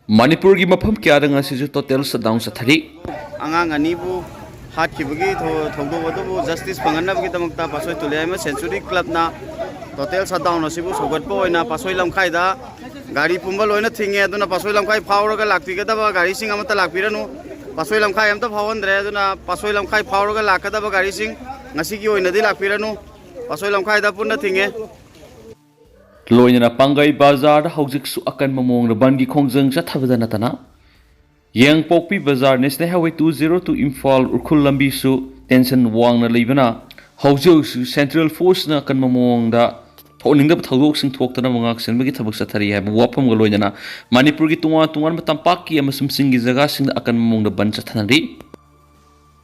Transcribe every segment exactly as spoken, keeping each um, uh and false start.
ꯃꯅꯤꯄꯨꯔꯒꯤ ꯃꯐꯝ ꯀꯌꯥꯗ ꯉꯁꯤꯁꯨ total shutdown ꯆꯠꯊꯔꯤ꯫ ꯑꯉꯥꯡ ꯑꯅꯤꯕꯨ ꯍꯥꯠꯈꯤꯕꯒꯤ ꯊꯧ- ꯊꯧꯗꯣꯛ ꯑꯗꯨꯕꯨ ꯖꯁꯇꯤꯁ ꯐꯪꯍꯟꯅꯕꯒꯤꯗꯃꯛꯇ ꯄꯥꯁꯣꯏ ꯇꯨꯂꯤꯌꯥꯏꯃ ꯁꯦꯟꯆꯨꯔꯤ ꯀ꯭ꯂꯕꯅ ꯇꯣꯇꯦꯜ ꯁꯠꯗꯥꯎꯟ ꯑꯁꯤꯕꯨ ꯁꯧꯒꯠꯄ ꯑꯣꯏꯅ ꯄꯥꯁꯣꯏ ꯂꯝꯈꯥꯏꯗ ꯒꯥꯔꯤ ꯄꯨꯝꯕ ꯂꯣꯏꯅ ꯊꯤꯡꯉꯦ꯫ ꯑꯗꯨꯅ ꯄꯥꯁꯣꯏ ꯂꯝꯈꯥꯏ ꯐꯥꯎꯔꯒ ꯂꯥꯛꯄꯤꯒꯗꯕ ꯒꯥꯔꯤꯁꯤꯡ ꯑꯃꯠꯇ ꯂꯥꯛꯄꯤꯔꯅꯨ꯫ ꯄꯥꯁꯣꯏ ꯂꯝꯈꯥꯏ ꯑꯃꯠꯇ ꯐꯥꯎꯍꯟꯗ꯭ꯔꯦ꯫ ꯑꯗꯨꯅ ꯄꯥꯁꯣꯏ ꯂꯝꯈꯥꯏ ꯐꯥꯎꯔꯒ ꯂꯥꯛꯀꯗꯕ ꯒꯥꯔꯤꯁꯤꯡ ꯉꯁꯤꯒꯤ ꯑꯣꯏꯅꯗꯤ ꯂꯥꯛꯄꯤꯔꯅꯨ꯫ ꯄꯥꯁꯣꯏ ꯂꯝꯈꯥꯏꯗ ꯄꯨꯟꯅ ꯊꯤꯡꯉꯦ꯫ ꯂꯣꯏꯅꯅ ꯄꯥꯡꯒꯩ ꯕꯖꯥꯔꯗ ꯍꯧꯖꯤꯛꯁꯨ ꯑꯀꯟꯕ ꯃꯑꯣꯡꯗ ꯕꯟꯒꯤ ꯈꯣꯡꯖꯪ ꯆꯠꯊꯕꯗ ꯅꯠꯇꯅ ꯌꯦꯡꯄꯣꯛꯄꯤ ꯕꯖꯥꯔ, National Highway two zero two Imphal Ukhrul ꯂꯝꯕꯤꯁꯨ tension ꯋꯥꯡꯅ ꯂꯩꯕꯅ ꯍꯧꯖꯤꯛ ꯍꯧꯖꯤꯛ central forceꯅ ꯑꯀꯟꯕ ꯃꯑꯣꯡꯗ ꯊꯣꯛꯅꯤꯡꯗꯕ ꯊꯧꯗꯣꯛꯁꯤꯡ ꯊꯣꯛꯇꯅꯕ ꯉꯥꯛꯁꯦꯟꯕꯒꯤ ꯊꯕꯛ ꯆꯠꯊꯔꯤ ꯍꯥꯏꯕ ꯋꯥꯐꯝꯒ ꯂꯣꯏꯅꯅ ꯃꯅꯤꯄꯨꯔꯒꯤ ꯇꯣꯉꯥꯟ ꯇꯣꯉꯥꯟꯕ ꯇꯝꯄꯥꯛꯀꯤ ꯑꯃꯁꯨꯡ ꯆꯤꯡꯒꯤ ꯖꯒꯥꯁꯤꯡꯗ ꯑꯀꯟꯕ ꯃꯑꯣꯡꯗ ꯕꯟ ꯆꯠꯊꯅꯔꯤ꯫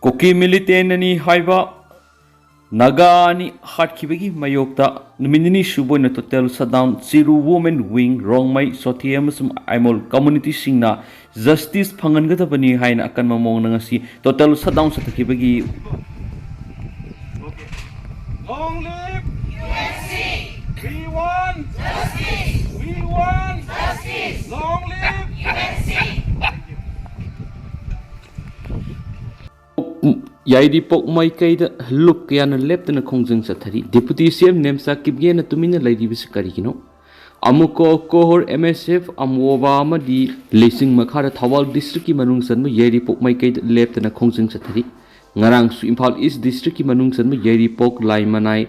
ꯀꯨꯀꯤ militant ꯑꯅꯤ ꯍꯥꯏꯕ ꯅꯥꯒꯥ ꯑꯅꯤ ꯍꯥꯠꯈꯤꯕꯒꯤ ꯃꯥꯌꯣꯛꯇ ꯅꯨꯃꯤꯠ ꯅꯤꯅꯤ ꯁꯨꯕ ꯑꯣꯏꯅ total shutdown ꯆꯤꯔꯨ Women Wing, ꯔꯣꯡꯃꯩ, ꯆꯣꯊꯦ ꯑꯃꯁꯨꯡ ꯑꯥꯏꯃꯣꯜ communityꯁꯤꯡꯅ justice ꯐꯪꯍꯟꯒꯗꯕꯅꯤ ꯍꯥꯏꯅ ꯑꯀꯟꯕ ꯃꯑꯣꯡꯗ ꯉꯁꯤ total shutdown ꯆꯠꯊꯈꯤꯕꯒꯤ Long live U N C! We want justice! We want justice! Long live U N C! ꯌꯥꯏꯔꯤꯄꯣꯛ ꯃꯥꯏꯀꯩꯗ ꯂꯨꯞ ꯀꯌꯥꯅ ꯂꯦꯞꯇꯅ ꯈꯣꯡꯖꯪ ꯆꯠꯊꯔꯤ꯫ Deputy C M ꯅꯦꯝꯆꯥ ꯀꯤꯞꯒꯦꯅ ꯇꯨꯃꯤꯟꯅ ꯂꯩꯔꯤꯕꯁꯤ ꯀꯔꯤꯒꯤꯅꯣ? ꯑꯃꯨꯀꯣ ꯀꯣꯍꯣꯔ M S F ꯑꯃꯣꯕꯥ ꯑꯃꯗꯤ ꯂꯤꯁꯤꯡ ꯃꯈꯥꯗ ꯊꯧꯕꯥꯜ districtꯀꯤ ꯃꯅꯨꯡ ꯆꯟꯕ ꯌꯥꯏꯔꯤꯄꯣꯛ ꯃꯥꯏꯀꯩꯗ ꯂꯦꯞꯇꯅ ꯈꯣꯡꯖꯪ ꯆꯠꯊꯔꯤ꯫ ꯉꯔꯥꯡꯁꯨ ꯏꯝꯐꯥꯜ East districtꯀꯤ ꯃꯅꯨꯡ ꯆꯟꯕ ꯌꯥꯏꯔꯤꯄꯣꯛ, ꯂꯥꯏꯃꯅꯥꯏ,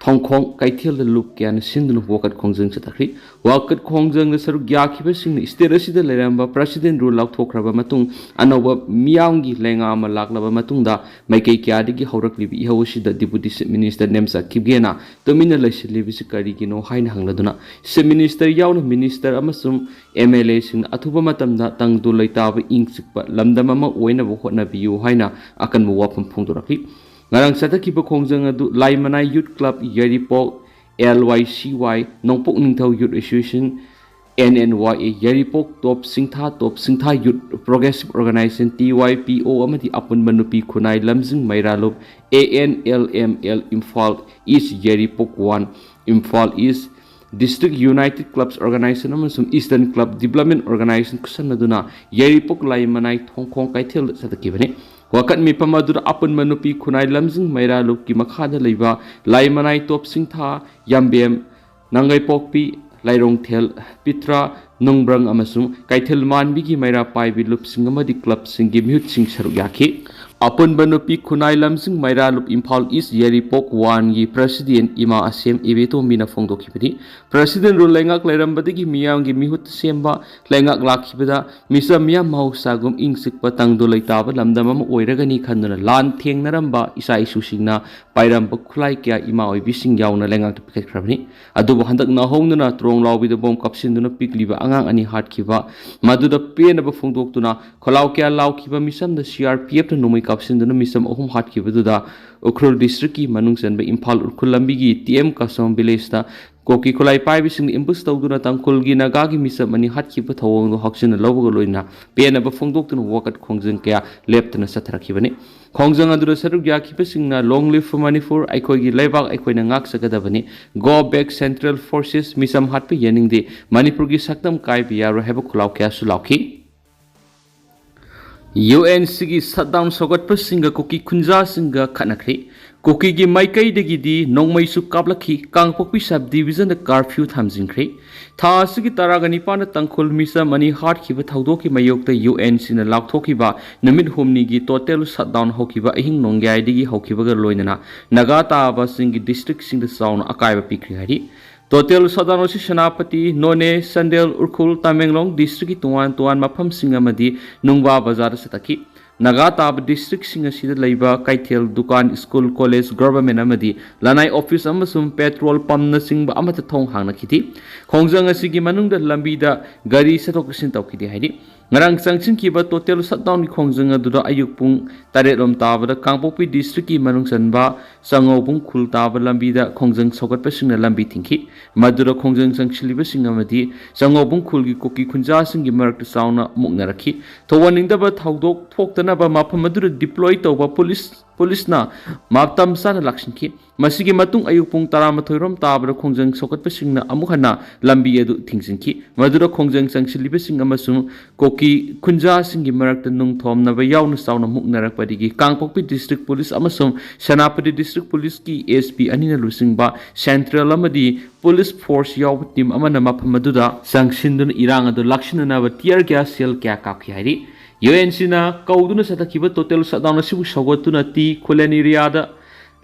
ꯊꯣꯡꯈꯣꯡ ꯀꯩꯊꯦꯜꯗ ꯂꯨꯞ ꯀꯌꯥꯅ ꯁꯤꯟꯗꯨꯅ ꯋꯥꯀꯠ ꯈꯣꯡꯖꯪ ꯆꯠꯊꯈ꯭ꯔꯤ꯫ ꯋꯥꯀꯠ ꯈꯣꯡꯖꯪꯗ ꯁꯔꯨꯛ ꯌꯥꯈꯤꯕꯁꯤꯡꯅ state ꯑꯁꯤꯗ ꯂꯩꯔꯝꯕ President rule ꯂꯥꯎꯊꯣꯛꯈ꯭ꯔꯕ ꯃꯇꯨꯡ ꯑꯅꯧꯕ ꯃꯤꯌꯥꯝꯒꯤ ꯂꯩꯉꯥꯛ ꯑꯃ ꯂꯥꯛꯂꯕ ꯃꯇꯨꯡꯗ ꯃꯥꯏꯀꯩ ꯀꯌꯥꯗꯒꯤ ꯍꯧꯔꯛꯂꯤꯕ ꯏꯍꯧ ꯑꯁꯤꯗ Deputy Chief Minister ꯅꯦꯝꯆꯥ ꯀꯤꯞꯒꯦꯅ ꯇꯨꯃꯤꯟꯅ ꯂꯩꯁꯤꯜꯂꯤꯕꯁꯤ ꯀꯔꯤꯒꯤꯅꯣ ꯍꯥꯏꯅ ꯍꯪꯂꯗꯨꯅ Chief Minister ꯌꯥꯎꯅ minister ꯑꯃꯁꯨꯡ M L Aꯁꯤꯡꯅ ꯑꯊꯨꯕ ꯃꯇꯝꯗ ꯇꯪꯗꯨ ꯂꯩꯇꯥꯕ ꯏꯪ ꯆꯤꯛꯄ ꯂꯝꯗꯝ ꯑꯃ ꯑꯣꯏꯅꯕ ꯍꯣꯠꯅꯕꯤꯌꯨ ꯍꯥꯏꯅ ꯑꯀꯟꯕ ꯋꯥꯐꯝ ꯐꯣꯡꯗꯣꯔꯛꯂꯤ꯫ ꯉꯔꯥꯡ ꯆꯠꯊꯈꯤꯕ ꯈꯣꯡꯖꯪ ꯑꯗꯨ ꯂꯥꯏꯃꯅꯥꯏ Youth Club ꯌꯥꯏꯔꯤꯄꯣꯛ, L Y C Y, ꯅꯣꯡꯄꯣꯛ ꯅꯤꯡꯊꯧ Youth Association, N N Y A, Yairipok Top Singtha, Top Singtha Youth Progressive Organisation, T Y P O, ꯑꯃꯗꯤ ꯑꯄꯨꯟꯕ ꯅꯨꯄꯤ ꯈꯨꯟꯅꯥꯏ ꯂꯝꯖꯤꯡ ꯃꯩꯔꯥꯂꯨꯞ, A N L M L, Imphal East Yairipok one, Imphal East District United Clubs Organization ꯑꯃꯁꯨꯡ Eastern Club Development Organization ꯈꯨꯠꯁꯝꯅꯗꯨꯅ ꯌꯥꯏꯔꯤꯄꯣꯛ ꯂꯥꯏꯃꯅꯥꯏ ꯊꯣꯡꯈꯣꯡ ꯀꯩꯊꯦꯜꯗ ꯆꯠꯊꯈꯤꯕꯅꯤ꯫ ꯋꯥꯀꯠ ꯃꯤꯐꯝ ꯑꯗꯨꯗ ꯑꯄꯨꯟꯕ ꯅꯨꯄꯤ ꯈꯨꯟꯅꯥꯏ ꯂꯝꯖꯤꯡ ꯃꯩꯔꯥ ꯂꯨꯞꯀꯤ ꯃꯈꯥꯗ ꯂꯩꯕ ꯂꯥꯏꯃꯅꯥꯏ ꯇꯣꯞ ꯁꯤꯡꯊꯥ, ꯌꯥꯝꯕꯦꯝ, ꯅꯪꯒꯩꯄꯣꯛꯄꯤ, ꯂꯥꯏꯔꯣꯡꯊꯦꯜ, ꯄꯤꯇ꯭ꯔꯥ, ꯅꯨꯡꯕ꯭ꯔꯪ ꯑꯃꯁꯨꯡ ꯀꯩꯊꯦꯜ ꯃꯥꯟꯕꯤꯒꯤ ꯃꯩꯔꯥ ꯄꯥꯏꯕꯤ ꯂꯨꯞꯁꯤꯡ ꯑꯃꯗꯤ ꯀ꯭ꯂꯕꯁꯤꯡꯒꯤ ꯃꯤꯍꯨꯠꯁꯤꯡ ꯁꯔꯨꯛ ꯌꯥꯈꯤ꯫ ꯑꯄꯨꯟꯕ ꯅꯨꯄꯤ ꯈꯨꯟꯅꯥꯏ ꯂꯝꯖꯤꯡ ꯃꯩꯔꯥ ꯂꯨꯞ ꯏꯝꯐꯥꯜ ꯏꯁ ꯌꯥꯏꯔꯤꯄꯣꯛ ꯋꯥꯟꯒꯤ ꯄ꯭ꯔꯁꯤꯗꯦꯟ ꯏꯃꯥ ꯑꯁꯦꯝ ꯏꯕꯦꯇꯣꯝꯕꯤꯅ ꯐꯣꯡꯗꯣꯛꯈꯤꯕꯅꯤ꯫ ꯄ꯭ꯔꯁꯤꯗꯦꯟ ꯔꯨꯜ ꯂꯩꯉꯥꯛ ꯂꯩꯔꯝꯕꯗꯒꯤ ꯃꯤꯌꯥꯝꯒꯤ ꯃꯤꯍꯨꯠ ꯁꯦꯝꯕ ꯂꯩꯉꯥꯛ ꯂꯥꯛꯈꯤꯕꯗ ꯃꯤꯆꯝ ꯃꯤꯌꯥꯝ ꯃꯍꯧꯁꯥꯒꯨꯝ ꯏꯪ ꯆꯤꯛꯄ ꯇꯪꯗꯨ ꯂꯩꯇꯥꯕ ꯂꯝꯗꯝ ꯑꯃ ꯑꯣꯏꯔꯒꯅꯤ ꯈꯟꯗꯨꯅ ꯂꯥꯟ ꯊꯦꯡꯅꯔꯝꯕ ꯏꯆꯥ ꯏꯁꯨꯁꯤꯡꯅ ꯄꯥꯏꯔꯝꯕ ꯈꯨꯠꯂꯥꯏ ꯀꯌꯥ ꯏꯃꯥ ꯑꯣꯏꯕꯤꯁꯤꯡ ꯌꯥꯎꯅ ꯂꯩꯉꯥꯛꯇ ꯄꯤꯈꯠꯈ꯭ꯔꯕꯅꯤ꯫ ꯑꯗꯨꯕꯨ ꯍꯟꯗꯛ ꯅꯥꯍꯧꯗꯨꯅ ꯇ꯭ꯔꯣꯡ ꯂꯥꯎꯕꯤꯗ ꯕꯣꯝ ꯀꯥꯞꯁꯤꯟꯗꯨꯅ ꯄꯤꯛꯂꯤꯕ ꯑꯉꯥꯡ ꯑꯅꯤ ꯍꯥꯠꯈꯤꯕ, ꯃꯗꯨꯗ ꯄꯦꯟꯅꯕ ꯐꯣꯡꯗꯣꯛꯇꯨꯅ ꯈꯣꯜꯂꯥꯎ ꯀꯌꯥ ꯂꯥꯎꯈꯤꯕ ꯃꯤꯆꯝꯗ ꯁꯤ ꯑꯥꯔ ꯄꯤ ꯑꯦꯐꯅ ꯅꯣꯡꯃꯩ ꯀꯥꯞꯁꯤꯟꯗꯨꯅ ꯃꯤꯆꯝ ꯑꯍꯨꯝ ꯍꯥꯠꯈꯤꯕꯗꯨꯗ ꯎꯈ꯭ꯔꯨꯜ ꯗꯤꯁꯇ꯭ꯔꯤꯛꯀꯤ ꯃꯅꯨꯡ ꯆꯟꯕ ꯏꯝꯐꯥꯜ ꯎꯈ꯭ꯔꯨꯜ ꯂꯝꯕꯤꯒꯤ ꯇꯤ ꯑꯦꯝ ꯀꯁꯣꯝ ꯚꯤꯂꯦꯖꯇ ꯀꯨꯀꯤ ꯈꯨꯠꯂꯥꯏ ꯄꯥꯏꯕꯁꯤꯡꯅ ꯑꯦꯝꯕꯨꯁ ꯇꯧꯗꯨꯅ ꯇꯥꯡꯈꯨꯜꯒꯤ ꯅꯥꯒꯥꯒꯤ ꯃꯤꯆꯝ ꯑꯅꯤ ꯍꯥꯠꯈꯤꯕ ꯊꯧꯑꯣꯡꯗꯨ ꯍꯛꯆꯤꯟꯅ ꯂꯧꯕꯒ ꯂꯣꯏꯅꯅ ꯄꯦꯟꯅꯕ ꯐꯣꯡꯗꯣꯛꯇꯨꯅ ꯋꯥꯀꯠ ꯈꯣꯡꯖꯪ ꯀꯌꯥ ꯂꯦꯞꯇꯅ ꯆꯠꯊꯔꯛꯈꯤꯕꯅꯤ꯫ ꯈꯣꯡꯖꯪ ꯑꯗꯨꯗ ꯁꯔꯨꯛ ꯌꯥꯈꯤꯕꯁꯤꯡꯅ "Long live Manipur, ꯑꯩꯈꯣꯏꯒꯤ ꯂꯩꯕꯥꯛ ꯑꯩꯈꯣꯏꯅ ꯉꯥꯛꯆꯒꯗꯕꯅꯤ", "Go back central forces", "ꯃꯤꯆꯝ ꯍꯥꯠꯄ ꯌꯥꯅꯤꯡꯗꯦ", "ꯃꯅꯤꯄꯨꯔꯒꯤ ꯁꯛꯇꯝ ꯀꯥꯏꯕ ꯌꯥꯔꯣꯏ" ꯍꯥꯏꯕ ꯈꯨꯜꯂꯥꯎ ꯀꯌꯥꯁꯨ ꯂꯥꯎꯈꯤ꯫ ꯌꯨ ꯑꯦꯟ ꯁꯤꯒꯤ ꯁꯠꯗꯥꯎꯟ ꯁꯧꯒꯠꯄꯁꯤꯡꯒ ꯀꯨꯀꯤ ꯈꯨꯟꯖꯥꯁꯤꯡꯒ ꯈꯠꯅꯈ꯭ꯔꯦ꯫ ꯀꯨꯀꯤꯒꯤ ꯃꯥꯏꯀꯩꯗꯒꯤꯗꯤ ꯅꯣꯡꯃꯩꯁꯨ ꯀꯥꯞꯂꯛꯈꯤ꯫ ꯀꯥꯡꯄꯣꯛꯄꯤ ꯁꯕ ꯗꯤꯕꯤꯖꯟꯗ ꯀꯥꯔꯐ꯭ꯌꯨ ꯊꯝꯖꯤꯟꯈ꯭ꯔꯦ꯫ ꯊꯥ ꯑꯁꯤꯒꯤ ꯇꯔꯥꯒ ꯅꯤꯄꯥꯟꯗ ꯇꯥꯡꯈꯨꯜ ꯃꯤꯆꯝ ꯑꯅꯤ ꯍꯥꯠꯈꯤꯕ ꯊꯧꯗꯣꯛꯀꯤ ꯃꯥꯌꯣꯛꯇ ꯌꯨ ꯑꯦꯟ ꯁꯤꯅ ꯂꯥꯎꯊꯣꯛꯈꯤꯕ ꯅꯨꯃꯤꯠ ꯍꯨꯝꯅꯤꯒꯤ ꯇꯣꯇꯦꯜ ꯁꯠꯗꯥꯎꯟ ꯍꯧꯈꯤꯕ ꯑꯍꯤꯡ ꯅꯣꯡꯌꯥꯏꯗꯒꯤ ꯍꯧꯈꯤꯕꯒ ꯂꯣꯏꯅꯅ ꯅꯥꯒꯥ ꯇꯥꯕꯁꯤꯡꯒꯤ ꯗꯤꯁꯇ꯭ꯔꯤꯛꯁꯤꯡꯗ ꯆꯥꯎꯅ ꯑꯀꯥꯏꯕ ꯄꯤꯈ꯭ꯔꯦ ꯍꯥꯏꯔꯤ꯫ ꯇꯣꯇꯦꯜ ꯁꯠꯗꯥꯎꯟ ꯑꯁꯤ ꯁꯦꯅꯥꯄꯇꯤ, ꯅꯣꯅꯦ, ꯆꯥꯟꯗꯦꯜ, ꯎꯈ꯭ꯔꯨꯜ, ꯇꯃꯦꯡꯂꯣꯡ ꯗꯤꯁꯇ꯭ꯔꯤꯛꯀꯤ ꯇꯣꯉꯥꯟ ꯇꯣꯉꯥꯟ ꯃꯐꯝꯁꯤꯡ ꯑꯃꯗꯤ ꯅꯨꯡꯕꯥ ꯕꯖꯥꯔꯗ ꯆꯠꯊꯈꯤ꯫ ꯅꯥꯒꯥ ꯇꯥꯕ ꯗꯤꯁꯇ꯭ꯔꯤꯛꯁꯤꯡ ꯑꯁꯤꯗ ꯂꯩꯕ ꯀꯩꯊꯦꯜ, ꯗꯨꯀꯥꯟ, ꯁ꯭ꯀꯨꯜ, ꯀꯣꯂꯦꯖ, ꯒꯚꯔꯟꯃꯦꯟꯠ ꯑꯃꯗꯤ ꯂꯅꯥꯏ ꯑꯣꯐꯤꯁ ꯑꯃꯁꯨꯡ ꯄꯦꯇ꯭ꯔꯣꯜ ꯄꯝꯅꯆꯤꯡꯕ ꯑꯃꯠꯇ ꯊꯣꯡ ꯍꯥꯡꯅꯈꯤꯗꯦ꯫ ꯈꯣꯡꯖꯪ ꯑꯁꯤꯒꯤ ꯃꯅꯨꯡꯗ ꯂꯝꯕꯤꯗ ꯒꯥꯔꯤ ꯆꯠꯊꯣꯛ ꯆꯠꯁꯤꯟ ꯇꯧꯈꯤꯗꯦ ꯍꯥꯏꯔꯤ꯫ ꯉꯔꯥꯡ ꯆꯪꯁꯤꯟꯈꯤꯕ ꯇꯣꯇꯦꯜ ꯁꯠꯗꯥꯎꯟꯒꯤ ꯈꯣꯡꯖꯪ ꯑꯗꯨꯗ ꯑꯌꯨꯛ ꯄꯨꯡ ꯇꯔꯦꯠ ꯂꯣꯝ ꯇꯥꯕꯗ ꯀꯥꯡꯄꯣꯛꯄꯤ ꯗꯤꯁꯇ꯭ꯔꯤꯛꯀꯤ ꯃꯅꯨꯡ ꯆꯟꯕ ꯆꯉꯧꯕꯨꯡ ꯈꯨꯜ ꯇꯥꯕ ꯂꯝꯕꯤꯗ ꯈꯣꯡꯖꯪ ꯁꯧꯒꯠꯄꯁꯤꯡꯅ ꯂꯝꯕꯤ ꯊꯤꯡꯈꯤ꯫ ꯃꯗꯨꯗ ꯈꯣꯡꯖꯪ ꯆꯪꯁꯤꯜꯂꯤꯕꯁꯤꯡ ꯑꯃꯗꯤ ꯆꯉꯧꯕꯨꯡ ꯈꯨꯜꯒꯤ ꯀꯨꯀꯤ ꯈꯨꯟꯖꯥꯁꯤꯡꯒꯤ ꯃꯔꯛꯇ ꯆꯥꯎꯅ ꯃꯨꯛꯅꯔꯛꯈꯤ꯫ ꯊꯣꯛꯍꯟꯅꯤꯡꯗꯕ ꯊꯧꯗꯣꯛ ꯊꯣꯛꯇ ꯅꯕ ꯃꯐꯝ ꯑꯗꯨꯗ deploy ꯇꯧꯕ ꯄꯨꯂꯤꯁ, ꯄꯨꯂꯤꯁꯅ ꯃꯇꯝ ꯆꯥꯅ ꯂꯥꯛꯁꯤꯟꯈꯤ꯫ ꯃꯁꯤꯒꯤ ꯃꯇꯨꯡ ꯑꯌꯨꯛ ꯄꯨꯡ ꯇꯔꯥꯃꯥꯊꯣꯏ ꯔꯣꯝ ꯇꯥꯕꯗ ꯈꯣꯡꯖꯪ ꯁꯧꯒꯠꯄꯁꯤꯡꯅ ꯑꯃꯨꯛ ꯍꯟꯅ ꯂꯝꯕꯤ ꯑꯗꯨ ꯊꯤꯡꯖꯤꯟꯈꯤ꯫ ꯃꯗꯨꯗ ꯈꯣꯡꯖꯪ ꯆꯪꯁꯤꯜꯂꯤꯕꯁꯤꯡ ꯑꯃꯁꯨꯡ ꯀꯨꯀꯤ ꯈꯨꯟꯖꯥꯁꯤꯡꯒꯤ ꯃꯔꯛꯇ ꯅꯨꯡ ꯊꯣꯝꯅꯕ ꯌꯥꯎꯅ ꯆꯥꯎꯅ ꯃꯨꯛꯅꯔꯛꯄꯗꯒꯤ ꯀꯥꯡꯄꯣꯛꯄꯤ district police ꯑꯃꯁꯨꯡ ꯁꯦꯅꯥꯄꯇꯤ district policeꯀꯤ S P ꯑꯅꯤꯅ ꯂꯨꯆꯤꯡꯕ central ꯑꯃꯗꯤ police force ꯌꯥꯎꯕ team ꯑꯃꯅ ꯃꯐꯝ ꯑꯗꯨꯗ ꯆꯪꯁꯤꯟꯗꯨꯅ ꯏꯔꯥꯡ ꯑꯗꯨ ꯂꯥꯛꯁꯤꯟꯅꯅꯕ tear gas shell ꯀꯌꯥ ꯀꯥꯞꯈꯤ ꯍꯥꯏꯔꯤ꯫ UNCꯅ ꯀꯧꯗꯨꯅ ꯆꯠꯊꯈꯤꯕ total shutdown ꯑꯁꯤꯕꯨ ꯁꯧꯒꯠꯇꯨꯅ ꯇꯤ ꯈꯨꯂꯦꯟ areaꯗ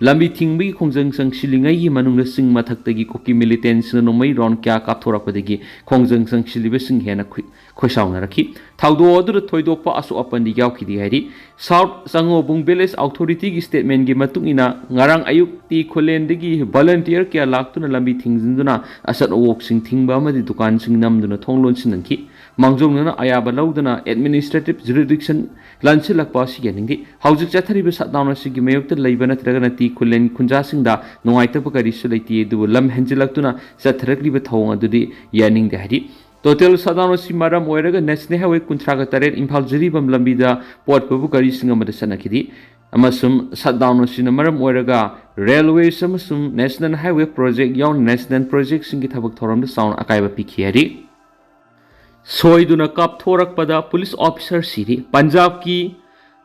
ꯂꯝꯕꯤ ꯊꯤꯡꯕꯒꯤ ꯈꯣꯡꯖꯪ ꯆꯪꯁꯤꯜꯂꯤꯉꯩꯒꯤ ꯃꯅꯨꯡꯗ ꯆꯤꯡ ꯃꯊꯛꯇꯒꯤ ꯀꯨꯀꯤ militantꯁꯤꯡꯅ ꯅꯣꯡꯃꯩ round ꯀꯌꯥ ꯀꯥꯞꯊꯣꯔꯛꯄꯗꯒꯤ ꯈꯣꯡꯖꯪ ꯆꯪꯁꯤꯜꯂꯤꯕꯁꯤꯡ ꯍꯦꯟꯅ ꯈꯨ-, ꯈꯣꯏꯁꯥꯎꯅꯔꯛꯈꯤ꯫ ꯊꯧꯗꯣꯛ ꯑꯗꯨꯗ ꯊꯣꯏꯗꯣꯛꯄ ꯑꯁꯣꯛ ꯑꯄꯟꯗꯤ ꯌꯥꯎꯈꯤꯗꯦ ꯍꯥꯏꯔꯤ꯫ South ꯆꯪꯉꯣꯕꯨꯡ village authorityꯒꯤ statementꯀꯤ ꯃꯇꯨꯡ ꯏꯟꯅ, ꯉꯔꯥꯡ ꯑꯌꯨꯛ ꯇꯤ ꯈꯨꯂꯦꯟꯗꯒꯤ volunteer ꯀꯌꯥ ꯂꯥꯛꯇꯨꯅ ꯂꯝꯕꯤ ꯊꯤꯡꯖꯤꯟꯗꯨꯅ ꯑꯆꯠ ꯑꯋꯣꯛꯁꯤꯡ ꯊꯤꯡꯕ ꯑꯃꯗꯤ ꯗꯨꯀꯥꯟꯁꯤꯡ ꯅꯝꯗꯨꯅ ꯊꯣꯡ ꯂꯣꯟꯁꯤꯟꯍꯟꯈꯤ꯫ ꯃꯥꯡꯖꯧꯅꯅ ꯑꯌꯥꯕ ꯂꯧꯗꯅ administrative jurisdiction ꯂꯥꯟꯁꯤꯜꯂꯛꯄ ꯑꯁꯤ ꯌꯥꯅꯤꯡꯗꯦ꯫ ꯍꯧꯖꯤꯛ ꯆꯠꯊꯔꯤꯕ shutdown ꯑꯁꯤꯒꯤ ꯃꯥꯌꯣꯛꯇ ꯂꯩꯕ ꯅꯠꯇ꯭ꯔꯒꯅ ꯇꯤ ꯈꯨꯂꯦꯟ ꯈꯨꯟꯖꯥꯁꯤꯡꯗ ꯅꯨꯡꯉꯥꯏꯇꯕ ꯀꯔꯤꯁꯨ ꯂꯩꯇꯦ, ꯑꯗꯨꯕꯨ ꯂꯝ ꯍꯦꯟꯖꯤꯜꯂꯛꯇꯨꯅ ꯆꯠꯊꯔꯛꯂꯤꯕ ꯊꯧꯑꯣꯡ ꯑꯗꯨꯗꯤ ꯌꯥꯅꯤꯡꯗꯦ ꯍꯥꯏꯔꯤ꯫ Total shutdown ꯑꯁꯤ ꯃꯔꯝ ꯑꯣꯏꯔꯒ National Highway ꯀꯨꯟꯊ꯭ꯔꯥꯒ ꯇꯔꯦꯠ ꯏꯝꯐꯥꯜ ꯖꯤꯔꯤꯕꯥꯝ ꯂꯝꯕꯤꯗ ꯄꯣꯠ ꯄꯨꯕ ꯒꯥꯔꯤꯁꯤꯡ ꯑꯃꯗ ꯆꯠꯅꯈꯤꯗꯦ, ꯑꯃꯁꯨꯡ shutdown ꯑꯁꯤꯅ ꯃꯔꯝ ꯑꯣꯏꯔꯒ railways ꯑꯃꯁꯨꯡ National Highway project ꯌꯥꯎꯅ national projectꯁꯤꯡꯒꯤ ꯊꯕꯛ ꯊꯧꯔꯝꯗ ꯆꯥꯎꯅ ꯑꯀꯥꯏꯕ ꯄꯤꯈꯤ ꯍꯥꯏꯔꯤ꯫ ꯁꯣꯏꯗꯨꯅ ꯀꯥꯞꯊꯣꯔꯛꯄꯗ police officer ꯁꯤꯔꯤ꯫ ꯄꯟꯖꯥꯕꯀꯤ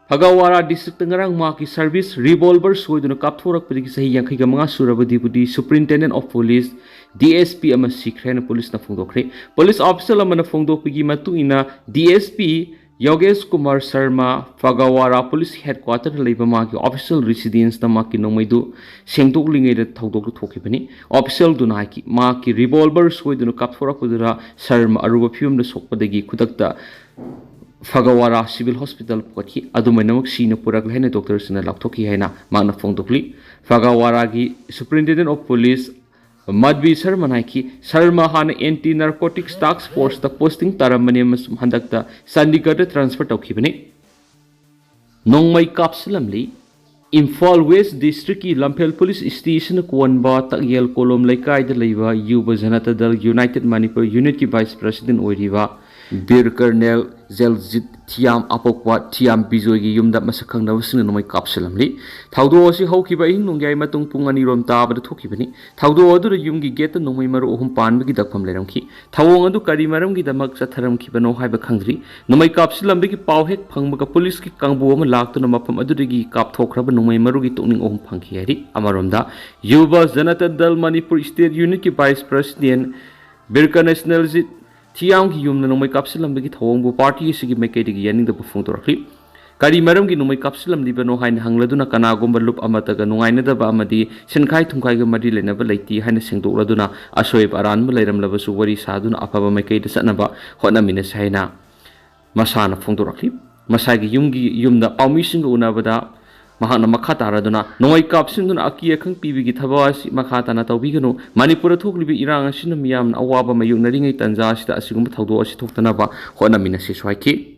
ꯐꯒꯋꯥꯔꯥ districtꯇ ꯉꯔꯥꯡ ꯃꯍꯥꯛꯀꯤ service revolver ꯁꯣꯏꯗꯨꯅ ꯀꯥꯞꯊꯣꯔꯛꯄꯗꯒꯤ ꯆꯍꯤ ꯌꯥꯡꯈꯩꯒ ꯃꯉꯥ ꯁꯨꯔꯕ Deputy Superintendent of Police, D S P ꯑꯃ ꯁꯤꯈ꯭ꯔꯦ ꯍꯥꯏꯅ ꯄꯨꯂꯤꯁꯅ ꯐꯣꯡꯗꯣꯛꯈ꯭ꯔꯦ꯫ Police official ꯑꯃꯅ ꯐꯣꯡꯗꯣꯛꯄꯒꯤ ꯃꯇꯨꯡ ꯏꯟꯅ, D S P ꯌꯣꯒꯦꯁ Kumar Sharma ꯐꯒꯋꯥꯔꯥ police headquarterꯗ ꯂꯩꯕ ꯃꯍꯥꯛꯀꯤ official residenceꯇ ꯃꯍꯥꯛꯀꯤ ꯅꯣꯡꯃꯩꯗꯨ ꯁꯦꯡꯗꯣꯛꯂꯤꯉꯩꯗ ꯊꯧꯗꯣꯛꯇꯨ ꯊꯣꯛꯈꯤꯕꯅꯤ꯫ Officialꯗꯨꯅ ꯍꯥꯏꯈꯤ, ꯃꯍꯥꯛꯀꯤ revolver ꯁꯣꯏꯗꯨꯅ ꯀꯥꯞꯊꯣꯔꯛꯄꯗꯨꯗ ꯁꯔꯃ ꯑꯔꯨꯕ ꯐꯤꯕꯝꯗ ꯁꯣꯛꯄꯗꯒꯤ ꯈꯨꯗꯛꯇ ꯐꯒꯋꯥꯔꯥ Civil Hospital ꯄꯨꯈꯠꯈꯤ꯫ ꯑꯗꯨꯃꯥꯏꯅꯃꯛ ꯁꯤꯅ ꯄꯨꯔꯛꯂꯦ ꯍꯥꯏꯅ doctorꯁꯤꯡꯅ ꯂꯥꯎꯊꯣꯛꯈꯤ ꯍꯥꯏꯅ ꯃꯍꯥꯛꯅ ꯐꯣꯡꯗꯣꯛꯂꯤ꯫ ꯐꯒꯋꯥꯔꯥꯒꯤ Superintendent of Police ꯃꯥꯙꯕꯤ ꯁꯔꯃꯅ ꯍꯥꯏꯈꯤ, ꯁꯔꯃ ꯍꯥꯟꯅ Anti Narcotics Task Forceꯇ posting ꯇꯥꯔꯝꯕꯅꯤ ꯑꯃꯁꯨꯡ ꯍꯟꯗꯛꯇ ꯆꯥꯟꯗꯤꯒꯔꯗ transfer ꯇꯧꯈꯤꯕꯅꯤ꯫ ꯅꯣꯡꯃꯩ ꯀꯥꯞꯁꯤꯜꯂꯝꯂꯤ꯫ ꯏꯝꯐꯥꯜ West districtꯀꯤ ꯂꯝꯐꯦꯜ police stationꯅ ꯀꯣꯟꯕ ꯇꯛꯌꯦꯜ ꯀꯣꯂꯣꯝ ꯂꯩꯀꯥꯏꯗ ꯂꯩꯕ ꯌꯨꯕ ꯖꯅꯇꯥ ꯗꯜ United Manipur unitꯀꯤ vice president ꯑꯣꯏꯔꯤꯕ ꯕꯤꯔ ꯀꯔꯅꯦꯜ ꯖꯦꯜꯖꯤꯠ ꯊꯤꯌꯥꯝ ꯑꯄꯣꯛꯄ ꯊꯤꯌꯥꯝ ꯕꯤꯖꯣꯏꯒꯤ ꯌꯨꯝꯗ ꯃꯁꯛ ꯈꯪꯗꯕꯁꯤꯡꯅ ꯅꯣꯡꯃꯩ ꯀꯥꯞꯁꯤꯜꯂꯝꯂꯤ꯫ ꯊꯧꯗꯣꯛ ꯑꯁꯤ ꯍꯧꯈꯤꯕ ꯑꯍꯤꯡ ꯅꯣꯡꯌꯥꯏ ꯃꯇꯨꯡ ꯄꯨꯡ ꯑꯅꯤꯔꯣꯝ ꯇꯥꯕꯗ ꯊꯣꯛꯈꯤꯕꯅꯤ꯫ ꯊꯧꯗꯣꯛ ꯑꯗꯨꯗ ꯌꯨꯝꯒꯤ ꯒꯦꯠꯇ ꯅꯣꯡꯃꯩ ꯃꯔꯨ ꯑꯍꯨꯝ ꯄꯥꯟꯕꯒꯤ ꯗꯛꯐꯝ ꯂꯩꯔꯝꯈꯤ꯫ ꯊꯧꯑꯣꯡ ꯑꯗꯨ ꯀꯔꯤ ꯃꯔꯝꯒꯤꯗꯃꯛ ꯆꯠꯊꯔꯝꯈꯤꯕꯅꯣ ꯍꯥꯏꯕ ꯈꯪꯗ꯭ꯔꯤ꯫ ꯅꯣꯡꯃꯩ ꯀꯥꯞꯁꯤꯜꯂꯝꯕꯒꯤ ꯄꯥꯎ ꯍꯦꯛ ꯐꯪꯕꯒ ꯄꯨꯂꯤꯁꯀꯤ ꯀꯥꯡꯕꯨ ꯑꯃ ꯂꯥꯛꯇꯨꯅ ꯃꯐꯝ ꯑꯗꯨꯗꯒꯤ ꯀꯥꯞꯊꯣꯛꯈ꯭ꯔꯕ ꯅꯣꯡꯃꯩ ꯃꯔꯨꯒꯤ ꯇꯣꯛꯅꯤꯡ ꯑꯍꯨꯝ ꯐꯪꯈꯤ ꯍꯥꯏꯔꯤ꯫ ꯑꯃꯔꯣꯝꯗ, ꯌꯨꯕ ꯖꯅꯇꯥ ꯗꯜ ꯃꯅꯤꯄꯨꯔ ꯁ꯭ꯇꯦꯠ ꯌꯨꯅꯤꯠꯀꯤ ꯚꯥꯏꯁ ꯄ꯭ꯔꯁꯤꯗꯦꯟ ꯕꯤꯔꯀꯅꯦꯁꯅꯦꯜꯖꯤꯠ ꯊꯤꯌꯥꯝꯒꯤ ꯌꯨꯝꯗ ꯅꯣꯡꯃꯩ ꯀꯥꯞꯁꯤꯜꯂꯝꯕꯒꯤ ꯊꯧꯑꯣꯡꯕꯨ ꯄꯥꯔꯇꯤ ꯑꯁꯤꯒꯤ ꯃꯥꯏꯀꯩꯗꯒꯤ ꯌꯥꯅꯤꯡꯗꯕ ꯐꯣꯡꯗꯣꯔꯛꯂꯤ꯫ ꯀꯔꯤ ꯃꯔꯝꯒꯤ ꯅꯣꯡꯃꯩ ꯀꯥꯞꯁꯤꯜꯂꯝꯂꯤꯕꯅꯣ ꯍꯥꯏꯅ ꯍꯪꯂꯗꯨꯅ ꯀꯅꯥꯒꯨꯝꯕ ꯂꯨꯞ ꯑꯃꯠꯇꯒ ꯅꯨꯡꯉꯥꯏꯅꯗꯕ ꯑꯃꯗꯤ ꯁꯤꯟꯈꯥꯏ ꯊꯨꯡꯈꯥꯏꯒ ꯃꯔꯤ ꯂꯩꯅꯕ ꯂꯩꯇꯦ ꯍꯥꯏꯅ ꯁꯦꯡꯗꯣꯛꯂꯗꯨꯅ ꯑꯁꯣꯏꯕ ꯑꯔꯥꯟꯕ ꯂꯩꯔꯝꯂꯕꯁꯨ ꯋꯥꯔꯤ ꯁꯥꯗꯨꯅ ꯑꯐꯕ ꯃꯥꯏꯀꯩꯗ ꯆꯠꯅꯕ ꯍꯣꯠꯅꯃꯤꯟꯅꯁꯤ ꯍꯥꯏꯅ ꯃꯁꯥꯅ ꯐꯣꯡꯗꯣꯔꯛꯂꯤ꯫ ꯃꯁꯥꯒꯤ ꯌꯨꯝꯒꯤ ꯌꯨꯝꯗ ꯄꯥꯎꯃꯤꯁꯤꯡꯒ ꯎꯅꯕꯗ ꯃꯍꯥꯛꯅ ꯃꯈꯥ ꯇꯥꯔꯗꯨꯅ ꯅꯣꯡꯃꯩ ꯀꯥꯞꯁꯤꯟꯗꯨꯅ ꯑꯀꯤ ꯑꯈꯪ ꯄꯤꯕꯒꯤ ꯊꯕꯛ ꯑꯁꯤ ꯃꯈꯥ ꯇꯥꯅ ꯇꯧꯕꯤꯒꯅꯨ꯫ ꯃꯅꯤꯄꯨꯔꯗ ꯊꯣꯛꯂꯤꯕ ꯏꯔꯥꯡ ꯑꯁꯤꯅ ꯃꯤꯌꯥꯝꯅ ꯑꯋꯥꯕ ꯃꯥꯌꯣꯛꯅꯔꯤꯉꯩ ꯇꯥꯟꯖꯥ ꯑꯁꯤꯗ ꯑꯁꯤꯒꯨꯝꯕ ꯊꯧꯗꯣꯛ ꯑꯁꯤ ꯊꯣꯛꯇꯅꯕ ꯍꯣꯠꯅꯃꯤꯟꯅꯁꯤꯁꯨ ꯍꯥꯏꯈꯤ꯫